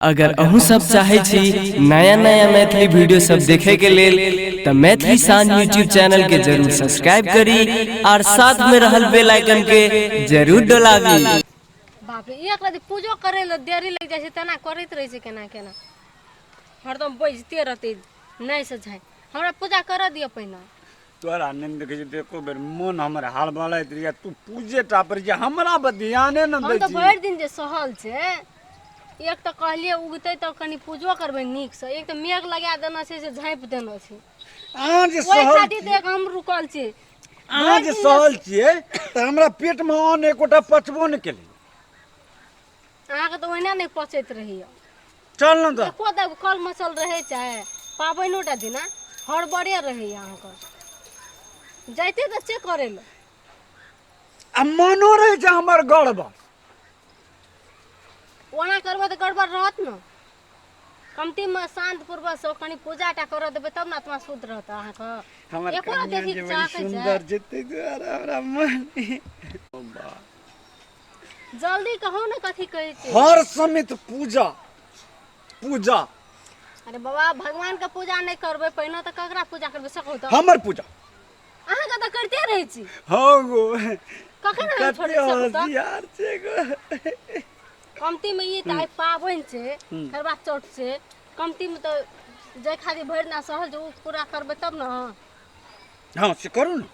अगर अहूँ सब चाहे छी नया नया मैथिली वीडियो सब देखे के लेल त मैथिली शान यूट्यूब चैनल के जरूर सब्सक्राइब करी और साथ में रहल बेल आइकन के जरूर डोलाबी। बाप रे, एक रति पूजो करे ले देरी लग जाइ छै, तेना करैत रहै छै, केना केना हरदम बजिते रहतै। नहि से झाइ, हमरा पूजा करऽ दिअ पहिने। तोरा नहि देखै छी एको बेर मोन हमर हड़बड़ाइत रहैए, तू पूजे टा पर जे हमरा पर ध्याने ने हम दै तऽ छी। भरि दिन जे सहल छै, एक तऽ कहलियै उगतै तऽ कनि पूजो करबै नीकसँ, एक तऽ मेघ लगा देने छै से झाँपि देने छै। अहाँ जे ओहि सहल खातिर तऽ एक हम रुकल छी। अहाँ जे सहल छियै तऽ हमरा पेटमे अन्न एकोटा पचबो नहि केलै। अहाँके तऽ ओहिना नहि पचैत रहैए। चल ने तऽ एको दा कल मचल रहै चाहे पाबनिओ टा दिना हड़बड़े रहैए अहाँके, जाइते तऽ छियै करै लए। आ मनो रहै छै हमर गड़बड़। ओना करबै तऽ गड़बड़ रहत ने। कमतीमे शान्त पूर्वकसँ कनि पूजा टा करऽ देबै तब ने आत्मा शुद्ध रहत अहाँके। हमर एको कनिया रत्ती जे बड़ी चाहै छै। सुन्दर छै, ताहि दुआरे हमरा मन जल्दी कहू ने, कथी कहै छै? हर समय तऽ पूजा पूजा। अरे बाबा, भगवान के पूजा नहि करबै पहिने तऽ ककरा पूजा करबै से कहू तऽ? हमर पूजा। अहाँके तऽ करिते रहै छी। हँ गो। कखन हम कते छोड़ै छी से कहू तऽ? होशियार छै गो। कमतीमे ई तऽ आइ पाबनि छै, करवा चौथ छै। कमतीमे तऽ जाहि खातिर भरि दिना सहल छै ओ पूरा करबै तब ने अहाँ। हँ, से करू ने।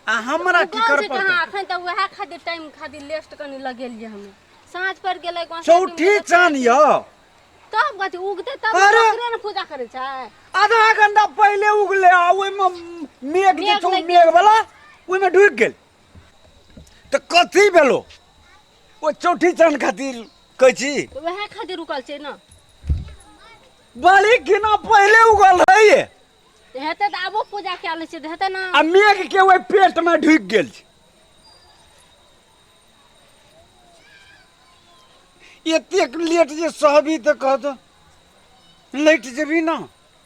आ हमरा की उगल कर छै पड़तै? कहाँ एखन तऽ वएह खातिर टाइम खातिर लेस्ट कनि लगेलियै हमे। साँझ पड़ि गेलै। चौठी चान यऽ। तब कथी उगतै तब? अरे! ओकरे ने पूजा करै छै। आधा घंटा पहिले उगले आ ओहिमे मेघ जे मेघ छौ, लागि मेघ वाला ओहिमे ढुकि गेल तऽ कथी भेलो? ओ चौठी चान खातिर कहै छी। तऽ वएह खातिर रुकल छै ने। बड़ी घिना पहिले उगल रहै। हेतै तऽ आबो पूजा कए लै छियै तऽ हेतै ने। आ मेघ के ओहि पेट मे ढुकि गेल छै। एतेक लेट जे सहबी तऽ कहत लैट जेबी ने।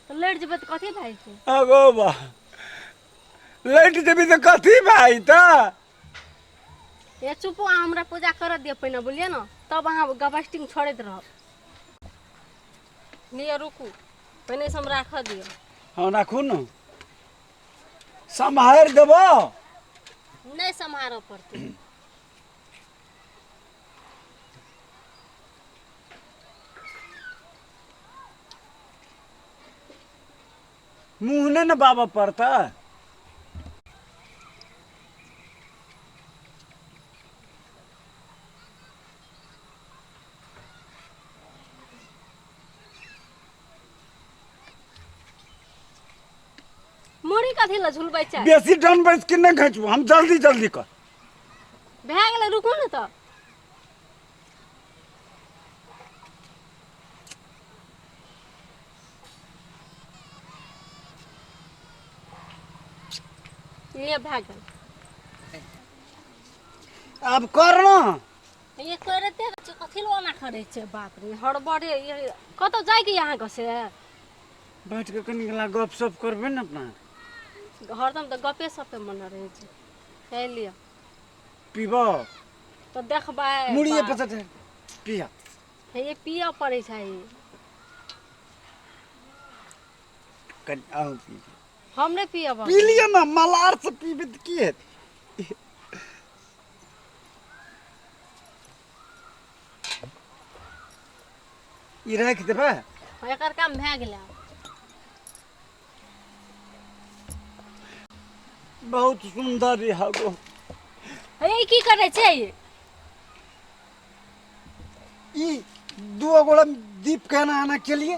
तऽ लड़ि जेबै तऽ कथी भए जेतै? अगो बा, लैट जेबी तऽ कथी भए जेतै? हे चुपू, अहाँ हमरा पूजा करऽ दिअ पहिने, बुझलियै ने? तब अहाँ गबस्टिंग छोड़ैत रहब। लिअ, रुकू, पहिने से हम राखऽ दिअ। हँ, राखू ने, सम्हारि देबो। नहि सम्हारऽ पड़तै। मुँह नहि ने बाबा पड़तै। मुड़ी कथी लए झुलबै छै? बेसी डन बैस के नहि घिचबू, हम जल्दी जल्दी कर। भए गेलै, रुकू ने तऽ। लिए, भए गेल। आब कर ने। ये करते रहै छै, कथी लए ओना करै छै? बाप रे, हड़बड़े। ये कतौ जाइके यऽ अहाँके से? बैठ के कनि गला गप सप करबै ने अपना। हरदम तऽ गपे सपे मन रहै छै। हे लिअ। पीब? तऽ देखबै। मुड़िए बाप। पर से पिया। हे, ये पियऽ पड़ै छै ई। कनि अहूँ पी। हम नहि पियब। पी लिअ ने, मलार से पीबै तऽ की हेतै? ई राखि देबै। हँ, एकर काम भए गेलै आब। बहुत सुन्दर रहा गो। हे, ई की करै छै? ई दू गोड़ा दीप के एना एना केलिए,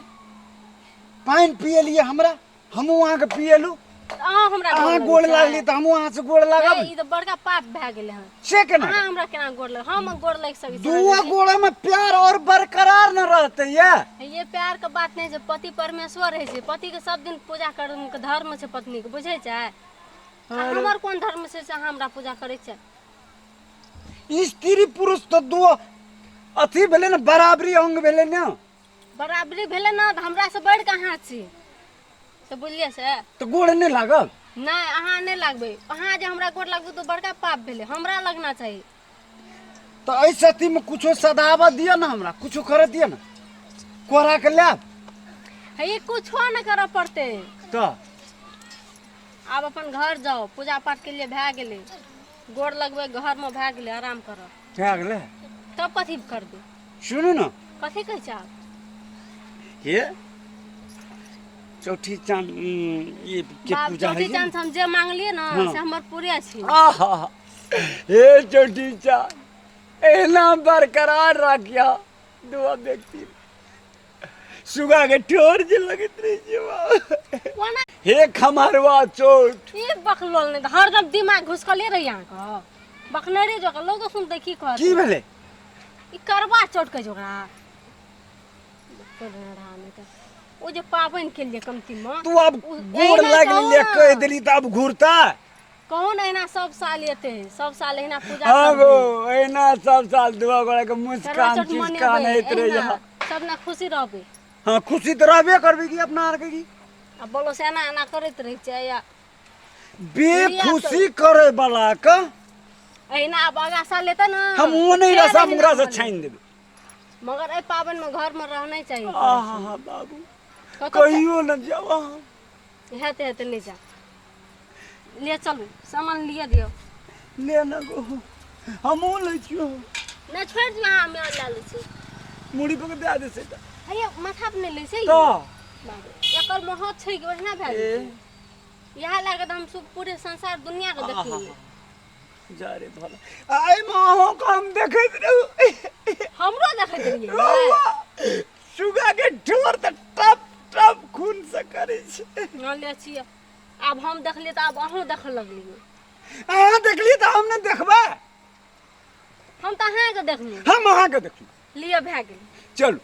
पानि पियलिए हमरा, हमहूँ अहाँके पियलू। अहाँ हमरा अहाँ गोड़ लागली तऽ हमहूँ अहाँ से गोड़ लागब। ई तऽ बड़का पाप भए गेलै हन। से केना? अहाँ हमरा केना गोड़ लग, हम गोड़ लागि सकै छी? दू गोड़ में प्यार और बरकरार न रहते ये। ये प्यार के बात नहीं छै, पति परमेश्वर रहै छै। पति के सब दिन पूजा करे के धर्म छै पत्नी के, बुझै छै? आ हमर कोन धर्म छै से अहाँ हमरा पूजा करै छै? स्त्री पुरुष तऽ दू अथी भेलै ने, बराबरी अंग भेलै ने। बराबरी भेलै ने तऽ हमरा से बढ़ि कऽ अहाँ छी से, बुझलियै से? तऽ गोड़ नहि लागल? नहि, अहाँ नहि लागबै। अहाँ जे हमरा गोड़ लागबै तऽ बड़का पाप भेलै, हमरा लगना चाही। तऽ एहि सतीमे कुछो सदाबऽ दिअ ने, हमरा कुछो करऽ दिअ ने। कोरा के लाब। हे ई कुछो नहि करऽ पड़तै। तऽ आब अपन घर जाओ, पूजा पाठ के लिए भए गेलै, गोर लगबै घरमे भए गेलै, आराम करऽ। भए गेलै। तब कथी करबै? सुनू ने। कथी कहै छै आब? हे चौठी चाँद ये के बाप, पूजा चौठी होइ छै। चाँद हम जे मांगलियै ने हाँ। से हमर पूरे छै। आहा, हे चौठी चाँद एना बरकरार राखिया दुआ व्यक्ति सुगा के ठोर जे लगैत रहै छै बाप। कोना हे खमहरवा चोट। ई बकलोल नहि तऽ हरदम दिमाग घुसकले रहै अहाँके, बकनेरे जकाँ लोको सुनतै की कहत। की भेलै? ई करवा चौथ कहै छै ओकरा। ओ जे पाबनि केलियै कमती मे, तू आब गोर एहिना लागि कहू लेलियै, ने। कहि देली तऽ आब घुरता? कहू ने, एहिना सब साल एतै, सब साल एहिना पूजा हाँ करबै। गो, एहिना सब साल दुआ गोरा के करवा मुस्कान चौथ चिस्कान मनेबै होइत रहैया। एहिना, सब ने खुशी रहबै। हाँ, खुशी तऽ रहबे करबै कि अपना आरके की। आ बोलो से एना एना करैत रहै छै या बेखुशी करे वाला के एहिना। आब आगा साल एतै ने, हम ओ नहि फेर रसा एहिना मुंगरा से मनेबै। छानि देबै। मगर एहि पाबनि मे घर मे रहना चाही। आहा बाबू, कतौ कहियो न जाओ अहाँ। हेतै हेतै, नहि जा, ले चलू, सामान लिए दियौ। ले न गो, हमहूँ लै छियौ। नहि, छोड़ि दियौ अहाँ, हमे लए लै छी। मुड़ी पर के दए दे से। हे, माथा पर नहि लै छै। तऽ बाप रे, एकर महत छै कि ओहिना भए ए जेतै। इएह लए कऽ तऽ हम सब पूरे संसार दुनिया के देखलियै। जा रे भला, एहिमे अहूँके हम देखैत रहू। हमरो देखैत रहियै। रौआ, सुगा के ठोर तऽ टप टप खून से करै छै। हँ, ले छियै। आब हम देखलियै तऽ आब अहूँ देखऽ लगलियै। अहाँ देखलियै तऽ हम नहि देखबै? हम तऽ अहाँके देखलहुँ। हम अहाँके देखलहुँ। लिअ, भए गेल। चलू।